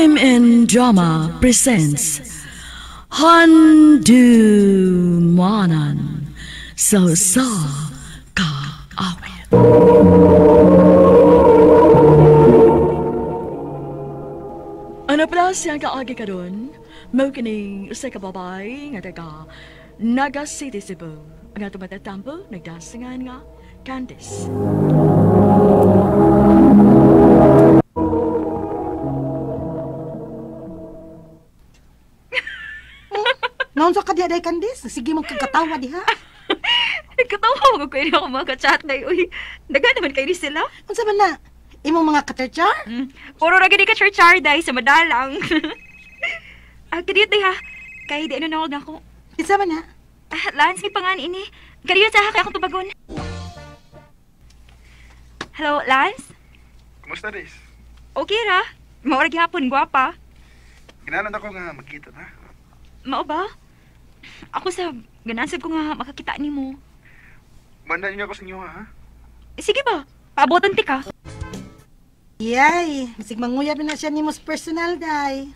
RMN Drama presents Handumanan sa sa Kaawit. Ano pala siyang kaagi karon? Mao kining usa ka babae nga taga Naga City, Cebu. Ang atong matatampo nagdasingan nga Candice. Naunsa ka diha day, Candice? Sige mong kagkatawa diha. Nagkatawa ko kayo ako mga ka-chat na uy. Daga naman kayo sila. Unsa man na? Imong mga ka-char? Puro ra gid ka char day sa madalang. Ah, kadiyot day ha. Kay di ano nawag nako. Kinsa man na? Ah, Lance may pangan ini. Kadiyot sa ha kay akong tubagon. Hello, Lance? Kumusta, Riz? Okay ra. Mao ra gihapon gwapa. Ginanon ako nga magkita ta. Mao ba? Ako sa ganahan sad ko nga makakita nimo. Banda niyo ako sa inyo ha? Sige ba? Paabotan ti ka. Yay, masig manguyab na siya nimo sa personal day.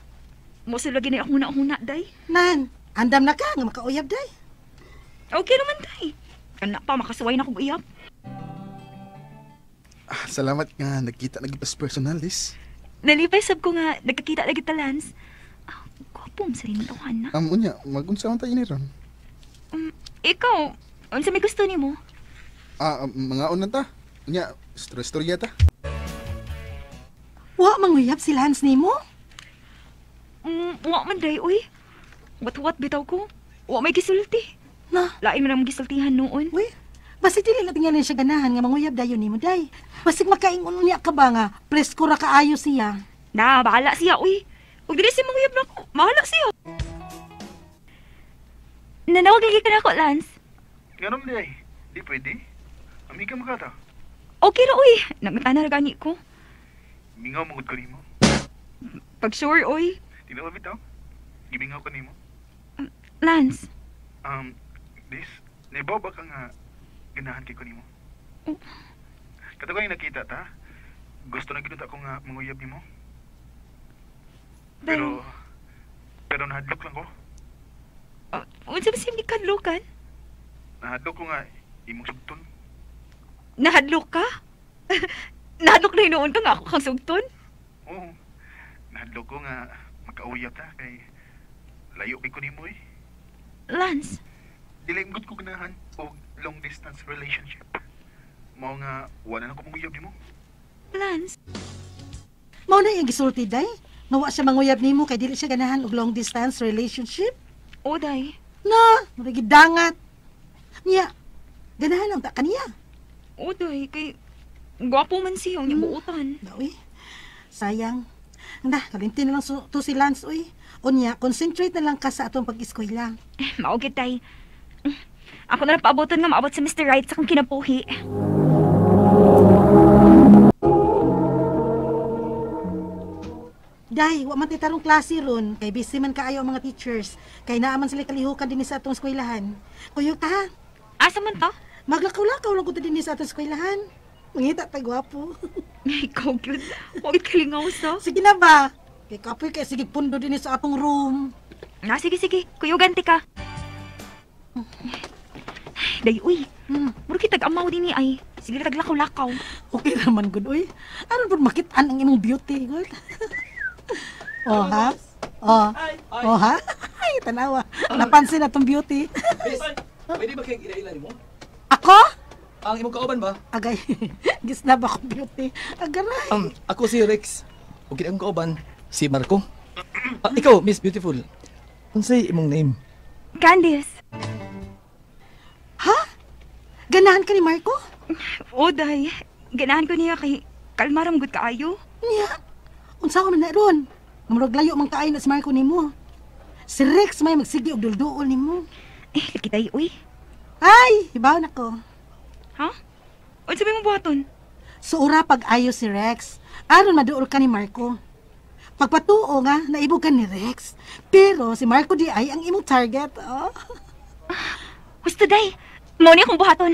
Mo sa lagi na akong huna-huna day. Nan, andam na ka nga makauyab day. Okay naman day. Kana pa makasuway na kog uyab. Ah, salamat nga nagkita na gid personal, Liz. Nalipay sab ko nga nagkakita lagi ta, Lance. Ah, gwapo sa rin tawahan na. Unya, magunsa man tayo ni ron. Ikaw, unsa may gusto nimo? Ah, mga unan ta. Unya, storya ta. Wa manguyab si Lance nimo? Wa man day, uy. Wat-wat bitaw ko. Wa may gisulti. Na, Lain man ang gisultihan noon. uy. Basig dili na tingali siya ganahan nga manguyab dayon nimo day. Basig makaingon niya ka ba nga presko ra kaayo siya. Na, bahala siya, uy. Ug dili siya manguyab nako. Bahala siya. Nanawag lagi ka na ako, Lance. Nganom di ay. Di pwede. Amiga mo ka ta. Okay ra, uy. Nangutana ra gani ko. Mingaw mangud ko nimo. Pag sure, uy. Tinuod bitaw. Gimingaw ko nimo. Lance. Liz, naibaw ba ka nga ganahan kay ko nimo? Oh. Katong nakita ta, gusto na gid ako nga manguyab nimo. Pero nahadlok lang ko. Unsa ba siyang gikadlokan? Nahadlok ko nga imong sugton. Nahadlok ka? Nahadlok na noon ka nga ako kang sugton? Oo. Nahadlok ko nga makauyab ta kay layo kay ko nimo eh. Lance. Dili gud ko ganahan og long distance relationship. Mao nga wala na ko manguyab nimo. Lance. Mao na iyang gisulti day. Nga wa siya manguyab nimo kay dili siya ganahan og long distance relationship. O day. Na, murag gidangat. Niya, ganahan ang ta kaniya. O day kay gwapo man siya unya buotan. Na, uy. Sayang. Na, kalimti na lang to si Lance, uy. Unya, concentrate na lang ka sa atong pag-eskwela. Mao gid day. Ako na lang paabotan nga maabot sa Mr. Right sa akong kinabuhi. Day, wa man tay tarong klase ron kay busy man kaayo ang mga teachers. Kay naa man sila kalihukan dinhi sa atong eskwelahan. Kuyog ta ha. Asa man ta? Maglakaw-lakaw lang ko ta dinhi sa atong eskwelahan. Mangita ta gwapo. Ikaw gyud. Wa gid kalingaw sa. Sige na ba? Kay kapoy kay sige pundo dinhi sa atong room. Na sige sige, kuyugan ti ka. Day uy. Mura kitag amaw dinhi ay. Sige ra taglakaw-lakaw. Okay raman gud uy. Aron pud makit-an ang imong beauty gud. Oh ha? Oh. Oh ha? Ay, tanawa. Napansin na tong beauty. Miss, pwede ba kayong ila-ila nimo? Ako? Ang imong kauban ba? Agay, gisnab akong beauty. Agaray. Ako si Rex. Ug kini akong kauban si Marco. Ikaw, Miss Beautiful. Unsay imong name? Candice. Ha? Ganahan ka ni Marco? O day, ganahan ko niya kay kalma ra man gud kaayo. Niya. Unsa man na ron? Murag layo man kaayo na si Marco nimo. Si Rex may magsige og dulduol nimo. Eh, lagi day uy. Ay, hibaw na ko. Ha? Unsa may mabuhaton? Suura pag-ayo si Rex. Aron maduol ka ni Marco. Pagpatuo nga, naibog ka ni Rex. Pero si Marco di ay ang imong target. Oh. Husto day. Mao ni akong buhaton.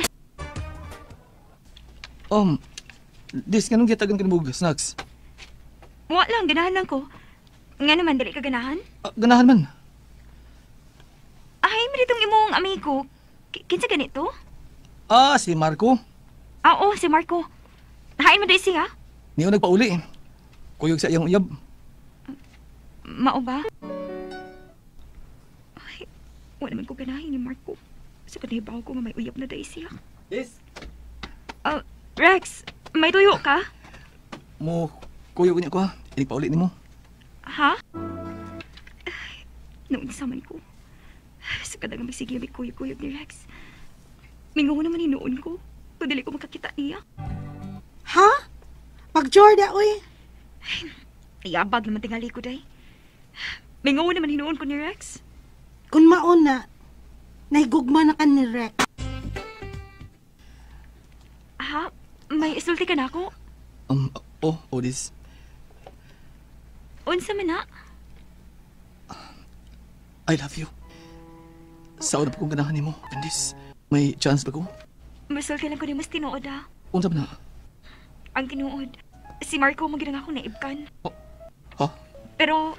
Dis, nganong gitagan ka nimo og snacks? Wa lang, ganahan lang ko. Nga naman, dili ka ganahan? Ganahan man. Ay, may ditong imong amigo. Kinsa ganito? Si Marco. Oo, si Marco. Hain mo di siya? Niyo nagpauli. Kuyog sa iyang uyab. Mao ba? Ay, wala man ko ganahin ni Marco. So kanibaw ko nga may uyab na dahil siya. Yes. Rex, may tuyo ka? Mo, kuyog niya ko ha. Inigpauli ni mo. Ha? Ay, noon sa man ko. Sa kadang magsige may kuyog-kuyog ni Rex. Mingaw naman hinuon ko. Kung dili ko makakita niya. Ha? Pag-Jorda, uy. Iyabag naman tingali ko, day. Mingaw naman hinuon ko ni Rex. Kung mauna, nahigugma na ka ni Rex. Ha? May isulti ka na ako? Odis. Unsa man na? I love you. Sa una pa kong ganahan nimo, Candice. May chance ba ko? Masulti lang ko ni mas tinuod, ha? Unsa man na? Ang tinuod, si Marco mo gid ang akong naibkan. Oh, ha? Pero,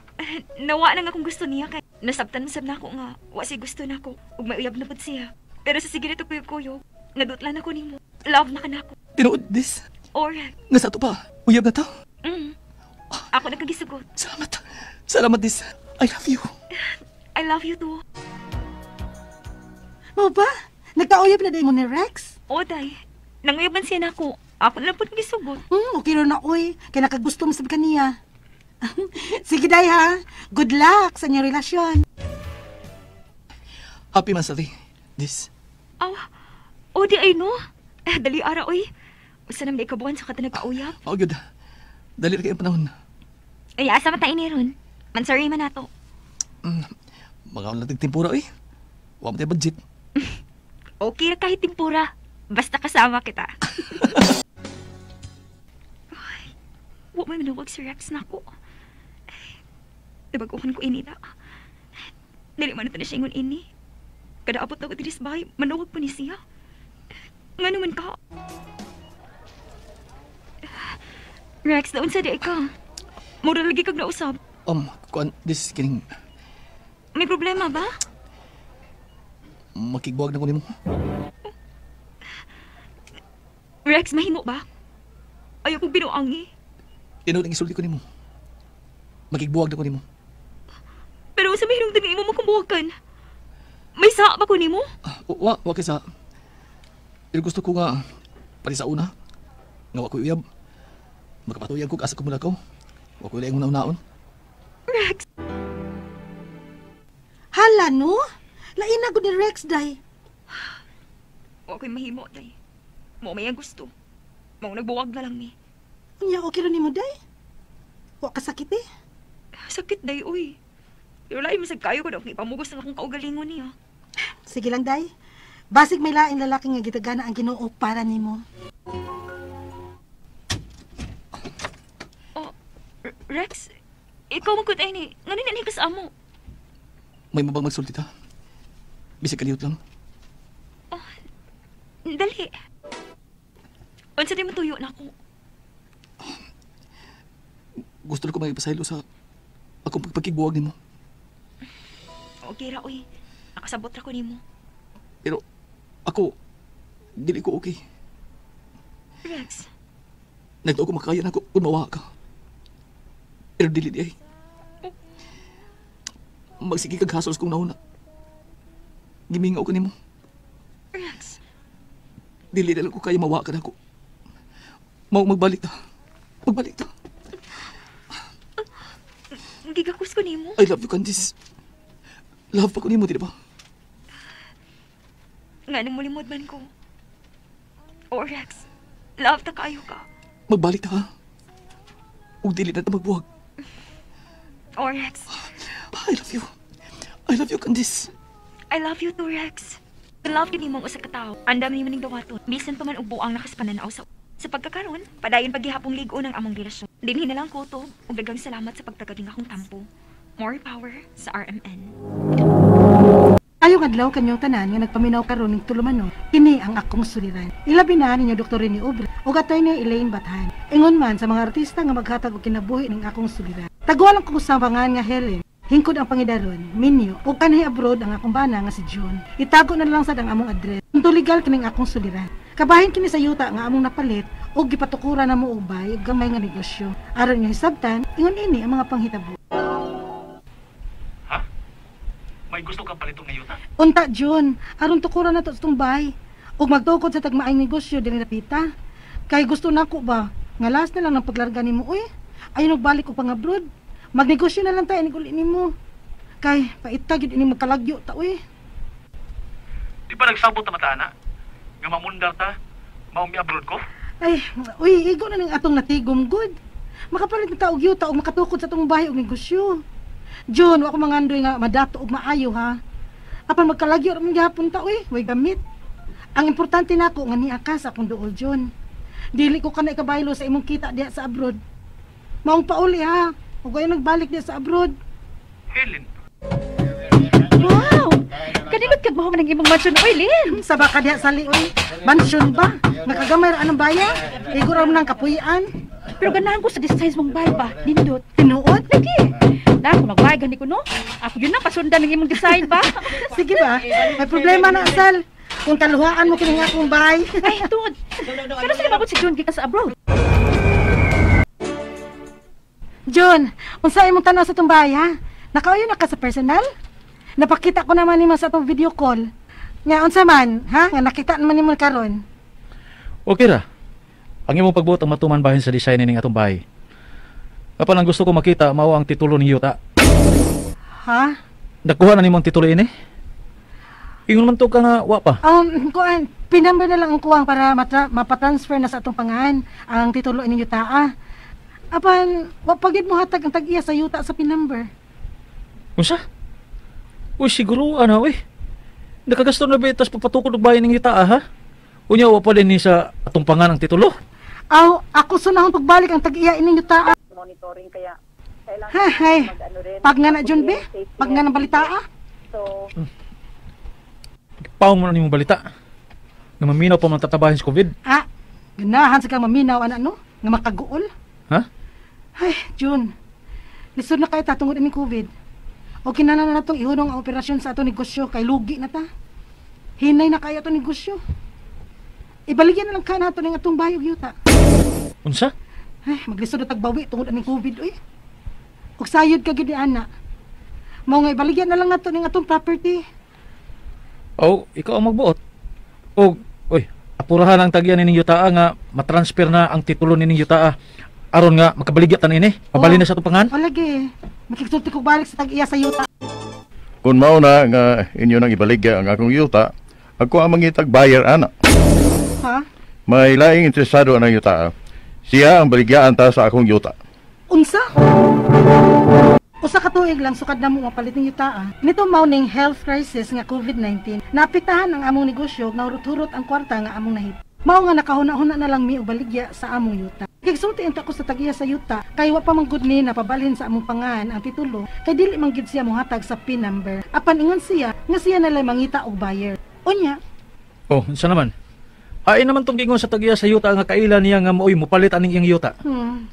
nawa na nga akong gusto niya kay nasabtan sab na ako nga wa siya gusto na ako ug may uyab na pud siya. Pero sa sige nito kuyog-kuyog, nadutlan ako nimo. Love na ka na ako. Tinuod, this? Or, Nga sa ato pa, uyab na ta? Ako nagkagisugot. Salamat. Salamat, this. I love you. I love you too. Mo ba? Nagkauyab na day mo ni Rex? O, day. Nanguyab man siya na ako. Ako na lang po nagisugot. Okay na, uy. Kaya nakagusto mo sabi ka niya. Sige, day, ha? Good luck sa inyong relasyon. Happy man sa di. This. Aw, o di ay no. Eh, dali ara, uy. Usa naman ikabuan sa kata nagkauyab. Oh, good. Dali na kayong panahon. Ay, asa man tayo ni ron. Mansari man nato. Mga ulan timpura, uy. Wa mo tayo budget. Okay ra kahit timpura. Basta kasama kita. Ay, wa may manawag si Rex na ako. Nabaguhan ko ini na. Dili man ito na siya ingon ini. Kada abot na ko diri sa bahay, manawag pa ni siya. Nga naman ka. Rex, naun sa di ka. Mura lagi kag nausap. Kuan, this kining May problema ba? Makigbuwag na ko nimo. Rex, mahimo ba? Ayaw kong binuangi. Tinuod ang isulti ko nimo. Makigbuwag na ko nimo. Pero sa mahirong dami mo makumbuwakan. May sa ba ko nimo? Wa kay sa. Pero gusto ko nga pari sa una. Nga wa ko'y uyab. Makapatuyag ko asa ko mulakaw. Wa ko'y laing una-unaon. Rex. Hala no? Lain na gud ni Rex day. Wa ko'y mahimo day. Mo may ang gusto. Mao nagbuwag na lang mi. Unya okay ra nimo day? Wa ka sakit eh. Sakit day uy. Pero lain masag kayo ko daw ipamugos ang akong kaugalingon niya. Sige lang day. Basig may laing lalaki nga gitagana ang Ginoo para nimo. Oh, Rex, ikaw man gud ay ni. Ngano ni ka sa amo? May mabang magsulti ta. Bisag kalihot lang. Oh, dali. Unsa di mo tuyo na ako? Gusto ko magpasaylo sa akong pagpagkigbuwag nimo. Okay ra oy. Nakasabot ra ko nimo. Pero ako dili ko okay. Rex. Nagtuo ko makaya na ako kung mawa ka. Pero dili di ay. Magsige kag hasos kung nauna. Gimingaw ko nimo. Rex. Dili na lang ko kaya mawa ka na ako. Mao magbalik ta. Magbalik ta. Gigakos ko nimo. I love you, Candice. Love pa ko nimo, di ba? Nga nang mulimod man ko. Oh, Rex. Love ta kaayo ka. Magbalik ta, ha? Ug dili na ta magbuwag. Oh, Rex. I love you. I love you, Candice. I love you too, Rex. Love gid nimo ang usa ka tawo. Andam nimo ning dawaton. Bisan pa man og buang nakaspananaw sa pagkakaron, padayon paghihapong lig-on ang among relasyon. Dinhi na lang ko to ug daghang salamat sa pagtagad ning akong tampo. More power sa RMN. Ayong adlaw kanyong tanan nga nagpaminaw karon ning tulumanon, kini ang akong suliran. Ilabi na ninyo Dr. Rene Obre ug attorney Elaine Bathan. Ingon man sa mga artista nga maghatag og kinabuhi ning akong suliran. Taguan ang kusabangan nga Helen. Hingkod ang pangidaron, Minyo, ug kanhi abroad ang akong bana nga si June. Itago na lang sad ang among address. Legal kining akong suliran. Kabahin kini sa yuta nga among napalit ug gipatukuran namo og bay ug gamay nga negosyo. Aron nga hisabtan, ingon ini ang mga panghitabo. Ha? May gusto kang paliton nga yuta? Unta June, aron tukuran nato sa bay ug magtukod sa tagmaayong negosyo dinhi dapita. Kay gusto nako ba nga last na lang ng paglarga nimo uy. Ayon og balik og pang-abroad. Magnegosyo na lang tayo inig uli nimo. Kay paita gyud ini magkalagyo ta uy. Di ba nagsabot na mata ana? Nga mamundar ta? Maong abroad ko? Ay, uy, igo na ning atong natigom good. Makapalit na ta og yuta og makatukod sa atong bahay og negosyo. June, wa ko mangandoy nga madato og maayo ha. Apan magkalagyo ra man gihapon ta uy, way gamit. Ang importante nako nga niya ka sa akong duol, June. Dili ko kana ikabaylo sa imong kita diha sa abroad. Maong pauli ha. Ug ayo nagbalik diha sa abroad. Helen, Wow! Kanindot kag mahuman ang imong mansion oy, Lin. Sa baka diha sali uy. Mansion ba? Nakagamay ra anong baya? Igo ra mo nang kapuy-an. Pero ganahan ko sa designs mong bay ba? Nindot. Tinuod? Lagi. Na ako magbay gani ko no. Ako yun ang pasundan ng imong design ba? Sige ba? May problema na asal. Kung kaluhaan mo kining akong bahay. Ay, tungod. Pero sila mabot si June gikan sa abroad. John, unsa imong tanaw sa itong bahay, ha? Nakauyo na ka sa personal? Napakita ko naman nimo sa atong video call. Nga unsa man, ha? Nga nakita naman nimo karon. Okay ra. Ang imong pagbuot ang matuman bahin sa design ning atong bahay. Apan ang gusto ko makita mao ang titulo ni yuta. Ha? Nakuha na nimo ang titulo ini? Ingon man to ka nga wa pa. Kuan, pinumber na lang ang kuwang para mapatransfer na sa atong pangahan ang titulo ini yuta, ah. Apan, wa pa gyud mo hatag ang tag-iya sa yuta sa pinumber. Unsa? Uy, siguro ana uy. Nakagasto na ba tas papatukod og bahay ning yuta ah, ha? Unya wa pa din ni sa atong pangan ang titulo. Aw, ako sunahon pagbalik ang tag-iya ini yuta, ah. Monitoring kaya kailangan Ha, hay. mag-ano rin. Pag nga na John be, safety pag nga net. ng balita ah. So, Paong mo na nimong balita. Nga maminaw pa man tatabahin sa COVID. Ah, ganahan sa kang maminaw ana no, nga makaguol. Ha? Ay, June. Lisod na kayo tatungod ining COVID. O kinahanglan na natong ihunong ang operasyon sa atong negosyo kay lugi na ta. Hinay na kayo atong negosyo. Ibaligyan na lang ka nato ning atong bahay ug yuta. Unsa? Ay, maglisod na tagbawi tungod aning COVID uy. Ug sayod ka gyud ni ana. Mao nga ibaligyan na lang nato ning atong property. Oh, ikaw ang magbuot. Og, oy, apurahan ang tagyan nining yuta nga matransfer na ang titulo nining yuta aron nga makabaligya tan ini. Mabalin na sa atong pangan. O lagi, makigsulti ko balik sa tag-iya sa yuta. Kung mao na nga inyo nang ibaligya ang akong yuta, ako ang mangitag buyer ana. Ha? May laing interesado anang yuta. Siya ang baligyaan ta sa akong yuta. Unsa? Usa ka tuig lang sukad na mo mapalit ning yuta. Ah. Nito mao ning health crisis nga COVID-19. Naapektahan ang among negosyo nga hurot-hurot ang kwarta nga among nahit. Mao nga nakahuna-huna na lang mi og baligya sa among yuta. Kigsulti unta ko sa tag-iya sa yuta kay wa pa man gud ni napabalhin sa among pangan ang titulo kay dili man gid siya mohatag sa PIN number. Apan ingon siya nga siya nalay mangita og buyer. Unya, Oh, unsa naman? Ay naman tong gingon sa tag-iya sa yuta nga kaila niya nga maoy mopalit aning iyang yuta.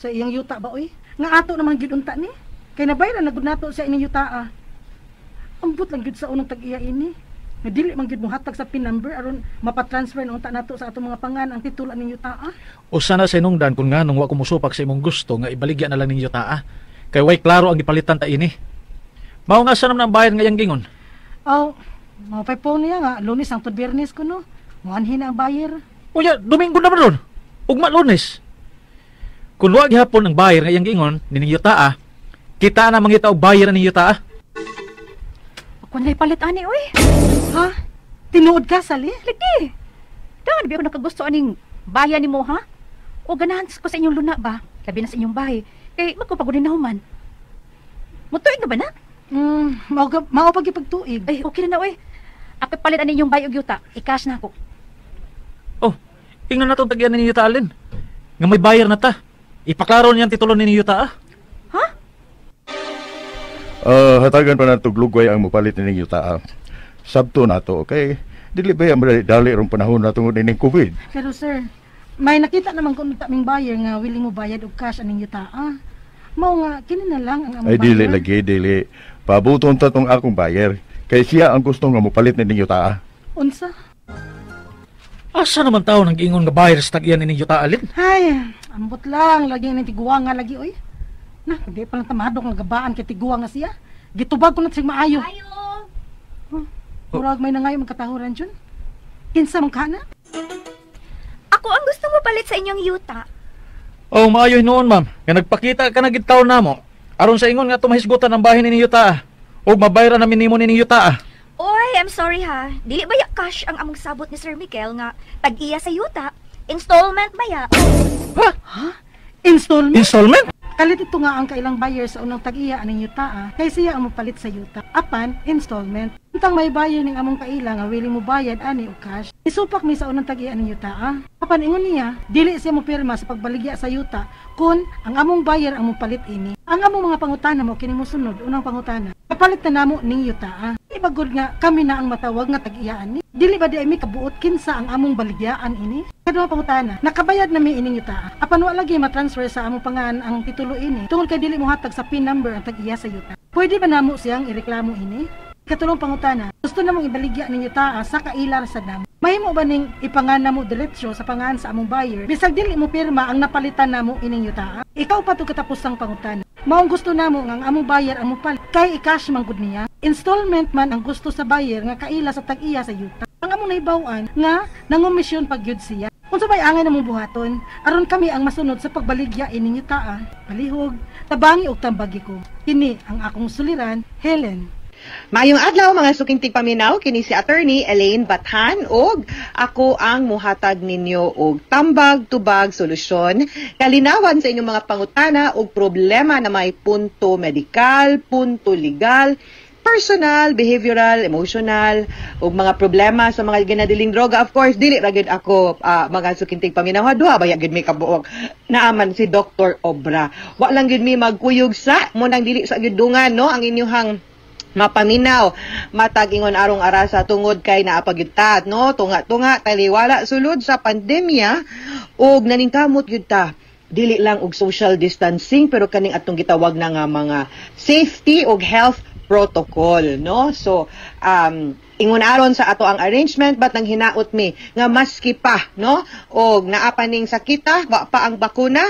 Sa iyang yuta ba oy? Nga ato naman gyud unta ni. Kay nabayran na gud nato sa ining yuta ah. Ambot lang gyud sa unang tag-iya ini. Nga dili man gyud mohatag sa PIN number aron mapatransfer na unta nato sa atong mga pangan ang titulo aning yuta ah. Usa na sa inungdan kung nganong wa ko mosupak sa imong gusto nga ibaligya na lang ning yuta ah. Kay way klaro ang gipalitan ta ini. Mao nga sa naman ang bayad nga iyang gingon. Aw, mao pay phone niya nga Lunes hangtod Biyernes ko no. Muanhin na ang buyer. Unya, Domingo naman ron. Ugma Lunes. Kung wa gihapon ang buyer nga iyang gingon nining yuta ah, kita na mangita og buyer ning yuta ah. Ako na palit ani oy. Ha? Tinuod ka sali? Lagi. Dangan bi ako nakagusto aning bayan nimo ha? O ganahan ko sa inyong luna ba? Labi na sa inyong bahay. Kay magkapagod na human. Mutuig na ba na? Mao pag ipagtuig. Ay, okay na na oy. Ako palit ani inyong bahay og yuta. I-cash na ako. Oh, ingnan na tong tagyan ni yuta alin. Nga may buyer na ta. Ipaklaro niyang titulo ni yuta ah. Ha? Hatagan pa na tuglugway ang mopalit nining yuta. Ah. Sabto na to, okay? Dili ba yung dali rong panahon na tungod nining COVID? Pero sir, may nakita naman ko unta ming buyer nga willing mo bayad og cash aning yuta ah. Mao nga kini na lang ang among Ay, dili buyer. lagi, dili. Pabuton ta tong akong buyer. Kay siya ang gusto nga mopalit nining yutaa. Unsa? Asa naman tao nang giingon nga buyer sa tag-iya nining yutaa, Lin? Hay, ambot lang lagi ni tiguang nga lagi oy. Na, di pa lang tamadok nga gabaan kay tiguang nga siya. Gitubag ko na sig maayo. Ayo. Murag may nangayo magkatahuran jud. Kinsa man kana? Ako ang gusto mo palit sa inyong yuta. Oh, maayo hinuon, ma'am. Nga nagpakita ka na gid taon namo. Aron sa ingon nga tumahisgutan ang bahin nining yutaa. Og mabayran na minimo nining yutaa. Oy, I'm sorry ha. Dili ba ya cash ang among sabot ni Sir Miguel nga tag-iya sa yuta? Installment ba ya? Ha? Installment. Installment? Kalit ito nga ang kailang buyer sa unang tag-iya aning yuta kay siya ang mopalit sa yuta. Apan installment. Untang may buyer ning among kaila nga willing mo bayad ani og cash. Isupak mi sa unang tag-iya aning yuta. Apan ingon niya, dili siya mo pirma sa pagbaligya sa yuta kun ang among buyer ang mopalit ini. Ang among mga pangutana mo kini mosunod. Unang pangutana, kapalit na namo ning yuta. Ibagod nga kami na ang matawag nga tag-iyaan ni. Dili ba di ay mi kabuot kinsa ang among baligyaan ini? Kaduha pangutana, nakabayad na mi ining yuta. Apan wa lagi ma-transfer sa among pangan ang titulo ini tungod kay dili mohatag sa PIN number ang tag-iya sa yuta. Pwede ba namo siyang ireklamo ini? Katulong pangutana, gusto namong ibaligya ning yuta sa kailar sa dam. Mahimo ba ning ipangan namo diretsyo sa pangan sa among buyer? Bisag dili mo pirma ang napalitan namo ining yuta. Ikaw pa to katapusang pangutana. Maong gusto namo nga ang among buyer ang mopalit kay i-cash man gud niya. Installment man ang gusto sa buyer nga kaila sa tag-iya sa yuta. Ang among nahibaw-an nga nangumisyon pag gyud siya. Unsa may angay namong buhaton aron kami ang masunod sa pagbaligya ining yuta. Palihog, tabangi og tambagi ko. Kini ang akong suliran, Helen. Maayong adlaw mga suking tigpaminaw, kini si Attorney Elaine Bathan og ako ang muhatag ninyo og tambag tubag solusyon kalinawan sa inyong mga pangutana og problema na may punto medikal, punto legal, personal, behavioral, emotional ug mga problema sa mga ginadiling droga. Of course, dili ra gyud ako mga suking tigpaminaw, duha ba gyud mi kabuok, naaman si Dr. Obra. Wa lang gyud mi magkuyog sa mo nang dili sa gyud dungan, no, ang inyong mapaminaw matag ingon arong arasa tungod kay naa pa gyud ta, no, tunga-tunga taliwala sulod sa pandemya ug naningkamot gyud ta dili lang og social distancing pero kaning atong gitawag na nga mga safety ug health protocol, no. So ingon aron sa ato ang arrangement, but nang hinaot mi nga maski pa, no, og naa pa ning sakita, wa pa ang bakuna,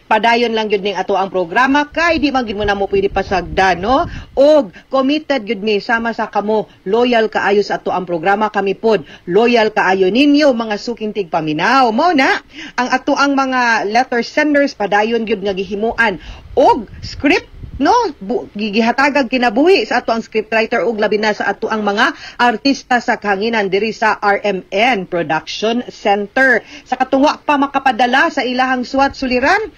padayon lang gyud ning ato ang programa kay di man gyud mo namo pwede pasagdan, no, og committed gyud mi sama sa kamo, loyal kaayo sa ato ang programa, kami pod loyal kaayo ninyo mga suking tigpaminaw. Mo na ang ato ang mga letter senders padayon gyud nga gihimuan og script, no, gihatagag kinabuhi sa ato ang scriptwriter ug labi na sa ato ang mga artista sa kahanginan diri sa RMN Production Center. Sa katong wa pa makapadala sa ilahang suwat suliran,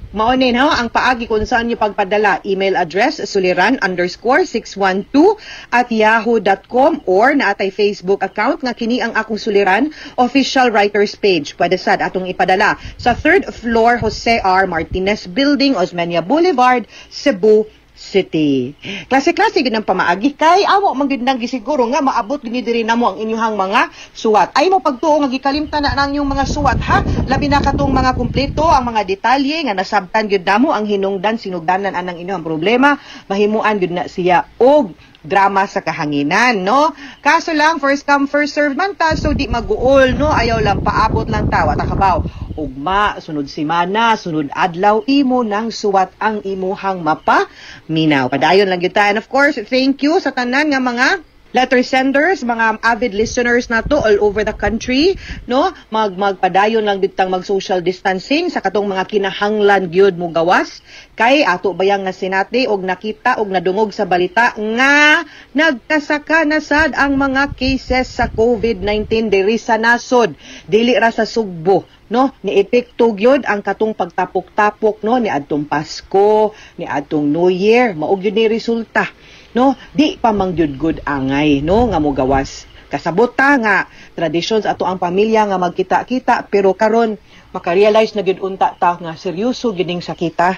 mao ni, no, ang paagi kung saan nyo pagpadala: email address suliran_612@yahoo.com or naatay Facebook account nga kini ang akong suliran official writers page. Pwede sad atong ipadala sa third floor, Jose R. Martinez Building, Osmeña Boulevard, Cebu City. Klase-klase gid ang pamaagi kay awo man gid nang gisiguro nga maabot gid diri namo ang inyuhang mga suwat. Ay mo pagtuo nga gikalimtan na ang inyong mga suwat ha. Labi na katong mga kumpleto ang mga detalye nga nasabtan gyud namo ang hinungdan sinugdanan anang inyong problema, mahimuan gyud na siya og drama sa kahanginan, no? Kaso lang, first come, first serve man ta, so di maguol, no? Ayaw lang, paabot lang ta, wa ta kabaw. Ugma, sunod simana, sunod adlaw, imo nang suwat ang imuhang mapa minaw. Padayon lang gyud ta. And of course, thank you sa tanan nga mga letter senders, mga avid listeners nato all over the country, no? Magpadayon lang gyud tang mag social distancing sa katong mga kinahanglan gyud mo gawas kay ato bayang nasinati og nakita og nadungog sa balita nga nagkasaka na sad ang mga cases sa COVID-19 diri sa nasod, dili ra sa Sugbo, no? Ni epekto gyud ang katong pagtapok-tapok, no, ni adtong Pasko, ni adtong New Year. Mao gyud ni resulta, no? Di pa man gyud good angay, no, nga mogawas. Kasabot ta nga tradisyon sa ato ang pamilya nga magkita-kita, pero karon makarealize na gyud unta ta nga seryoso gyud ning sakita,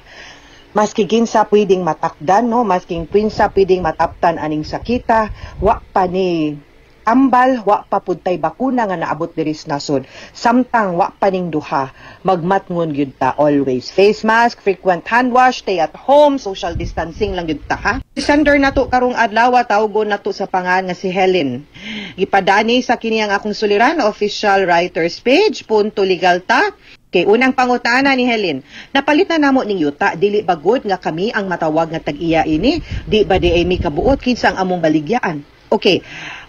maski kinsa pwedeng matakdan, no, maski kinsa pwedeng mataptan aning sakita. Wa pa ni Tambal wa pa pud tay bakuna nga naabot diri sa nasod. Samtang wa pa ning duha, magmatngon gyud ta always. Face mask, frequent hand wash, stay at home, social distancing lang gyud ta, ha. Sender nato karong adlaw, tawgon nato sa pangan nga si Helen. Gipadani sa kini ang akong suliran, official writers page punto legal ta. Okay, unang pangutana ni Helen. Napalit na namo ning yuta, dili ba good nga kami ang matawag nga tag-iya ini? Di ba di ay mi kabuot kinsa ang among baligyaan? Okay.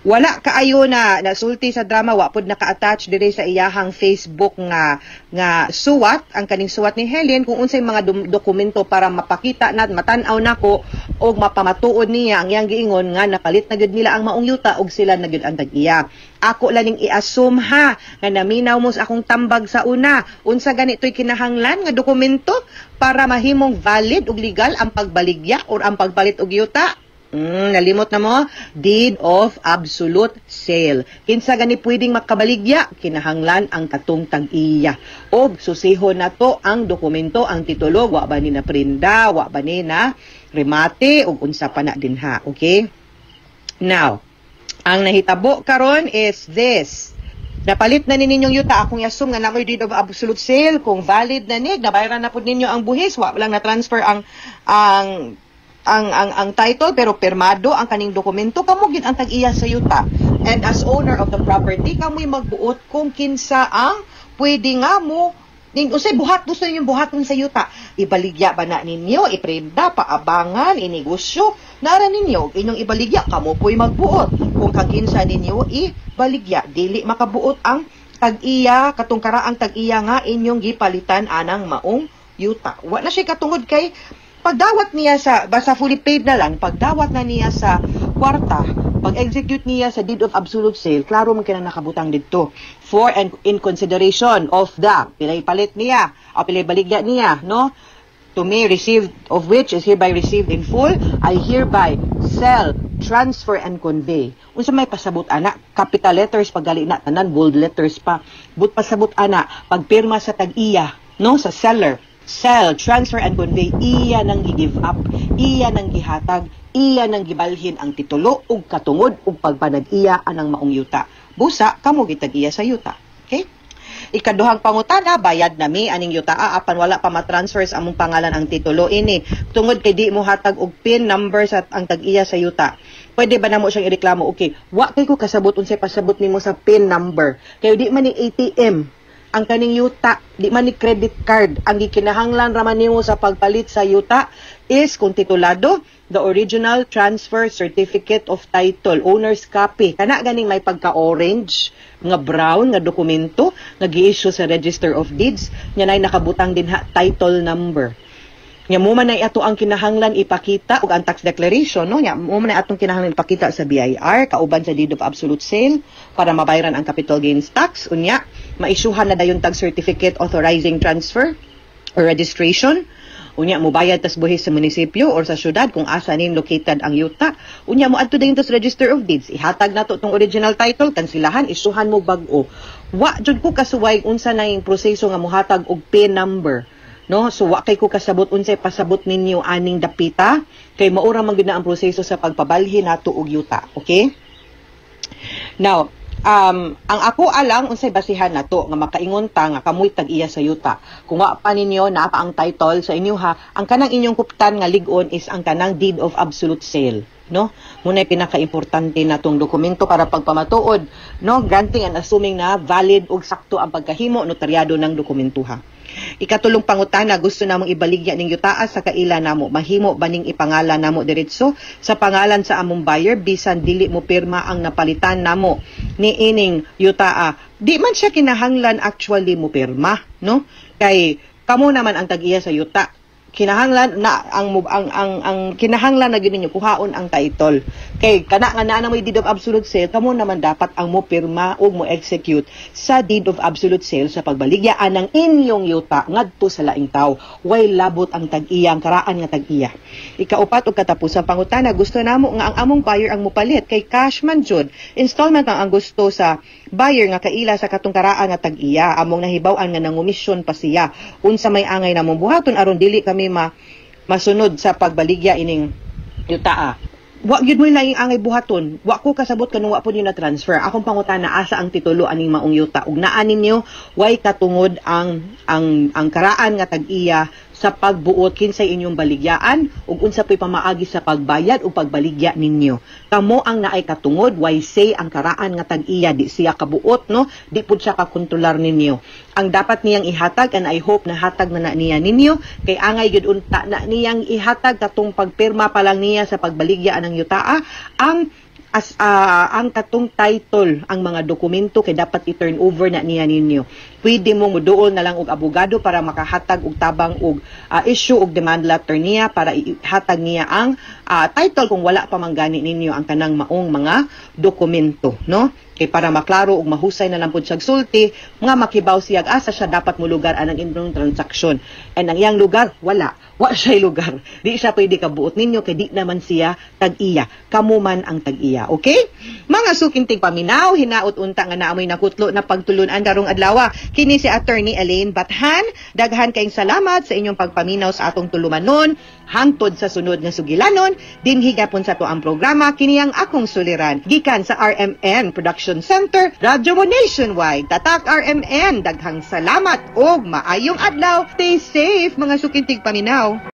Wala kaayo na nasulti sa drama, wa pud naka-attach dire sa iyahang Facebook nga nga suwat, ang kaning suwat ni Helen, kung unsay mga dokumento para mapakita na matan-aw nako og mapamatuod niya ang iyang giingon nga napalit na gyud nila ang maong yuta og sila na gyud ang tag-iya. Ako lang ning i-assume ha nga naminaw mo sa akong tambag sa una. Unsa ganito'y kinahanglan nga dokumento para mahimong valid ug legal ang pagbaligya or ang pagpalit og yuta? Nalimot na mo? Deed of absolute sale. Kinsa gani pwedeng makabaligya? Kinahanglan ang katong tag-iya. Og susiho na to ang dokumento, ang titulo, wa ba ni na prinda, wa ba ni na remate, ug unsa pa na din ha. Okay? Now, ang nahitabo karon is this. Napalit na ni ninyong yuta, akong i-assume nga namoy deed of absolute sale, kung valid na ni, nabayaran na pud ninyo ang buhis, wa lang na transfer ang title pero pirmado ang kaning dokumento, kamo gid ang tag-iya sa yuta. And as owner of the property, kamoy magbuot kung kinsa ang pwede nga mo ning unsay buhat gusto ninyong buhaton sa yuta. Ibaligya ba na ninyo, iprenda, paabangan, inegosyo, nara ninyo inyong ibaligya, kamo po'y magbuot kung kakinsa ninyo ibaligya. Dili makabuot ang tag-iya, katong karaang tag-iya nga inyong gipalitan anang maong yuta. Wa na siya katungod kay pagdawat niya sa, basta fully paid na lang, pagdawat na niya sa kwarta, pag-execute niya sa deed of absolute sale, klaro man kina nakabutang didto. For and in consideration of the, pilay palit niya, o pilay baligya niya, no? To me received, of which is hereby received in full, I hereby sell, transfer, and convey. Unsa may pasabot ana? Capital letters paggali na, tanan bold letters pa. But pasabot ana, pagpirma sa tag-iya, no, sa seller, sell, transfer, and convey, iya nang gi-give up, iya nang gihatag, iya nang gibalhin ang titulo ug katungod ug pagpanag-iya anang maong yuta. Busa, kamo gitag-iya sa yuta. Okay? Ikaduhang pangutana, bayad nami aning yuta apan wala pa ma-transfer sa among pangalan ang titulo ini. Tungod kay di mo hatag og PIN number sa ang tag-iya sa yuta. Pwede ba namo siyang ireklamo? Okay, wa kay ko kasabot unsay pasabot nimo sa PIN number. Kay di man ni ATM ang kaning yuta, di man ni credit card. Ang gikinahanglan raman nimo sa pagpalit sa yuta is kung titulado, the original transfer certificate of title, owner's copy. Kana ganing may pagka-orange, nga brown nga dokumento nga gi-issue sa Register of Deeds, nya nay nakabutang dinha title number. Nya mo man ay ato ang kinahanglan ipakita ug ang tax declaration, no? Nya mo man ay atong kinahanglan ipakita sa BIR kauban sa deed of absolute sale para mabayaran ang capital gains tax. Unya maisyuhan na dayon tag certificate authorizing transfer or registration. Unya mobayad tas buhis sa munisipyo or sa syudad kung asa nin located ang yuta. Unya mo adto dayon tas Register of Deeds, ihatag nato tong original title, kansilahan, isyuhan mo bag-o. Wa jud ko kasuway unsa na yung proseso nga mohatag og PIN number, no? So wa kay ko kasabot unsay pasabot ninyo aning dapita kay maura man gyud na ang proseso sa pagpabalhin nato og yuta. Okay? Now, ang ako alang unsay basihan nato nga makaingon ta nga kamoy tag-iya sa yuta. Kung wa pa ninyo naa pa ang title sa inyo ha, ang kanang inyong kuptan nga lig-on is ang kanang deed of absolute sale, no? Muna'y pinaka-importante natong dokumento para pagpamatuod, no, granting and assuming na valid ug sakto ang pagkahimo notaryado ng dokumento ha. Ikatulong pangutana, gusto namong ibaligya ning yutaa sa kaila namo. Mahimo ba ning ipangalan namo diretso sa pangalan sa among buyer bisan dili mo pirma ang napalitan namo ni ining yutaa? Di man siya kinahanglan actually mo pirma, no? Kay kamo naman ang tag-iya sa yuta. Kinahanglan na ang ang ang, ang kinahanglan na gyud ninyo kuhaon ang title. Kay kana nga naa na mo'y deed of absolute sale, kamo naman dapat ang mo pirma ug mo execute sa deed of absolute sale sa pagbaligya anang inyong yuta ngadto sa laing tawo. Way labot ang tag-iya, ang karaan nga tag-iya. Ikaupat ug katapusang pangutana, gusto namo nga ang among buyer ang mopalit kay cash man jud. Installment ang gusto sa buyer nga kaila sa katong karaan nga tag-iya. Among nahibaw-an nga nangumisyon pa siya. Unsa may angay namong buhaton aron dili kami masunod sa pagbaligya ining yutaa? Wa gyud mo laing angay buhaton. Wa ko kasabot kanung wa po niyo na transfer. Akong pangutana, asa ang titulo aning maong yuta ug naa ninyo way katungod ang karaan nga tag-iya sa pagbuot, kinsay inyong baligyaan ug unsa po'y pamaagi sa pagbayad ug pagbaligya ninyo. Kamo ang naay katungod, way say ang karaan nga tag-iya, di siya kabuot, no? Di pud siya kakontrolar ninyo. Ang dapat niyang ihatag, and I hope na hatag na na niya ninyo, kay angay gyud unta na niyang ihatag katong pagpirma pa lang niya sa pagbaligya ng yutaa, ang katong title, ang mga dokumento, kay dapat i-turn over na niya ninyo. Pwede mo muduol na lang og abogado para makahatag og tabang og issue og demand letter niya para ihatag niya ang title kung wala pa man gani ninyo ang kanang maong mga dokumento, no? Kay para maklaro ug mahusay na lang pud siyag sulti nga makibaw siya asa siya dapat molugar anang inyong transaksyon. And ang iyang lugar, wala. Wa siya lugar. Di siya pwede kabuot ninyo kay di naman siya tag-iya. Kamo man ang tag-iya. Okay? Mga suking tigpaminaw, hinaot unta nga naamoy nakutlo na pagtulunan karong adlaw. Kini si Attorney Elaine Bathan. Daghan kayong salamat sa inyong pagpaminaw sa atong tulumanon. Hangtod sa sunod nga sugilanon, dinhi gapon sa atoang programa, kini ang Akong Suliran. Gikan sa RMN Production Center, Radyo Mo Nationwide. Tatak RMN, daghang salamat og maayong adlaw. Stay safe, mga suking tigpaminaw.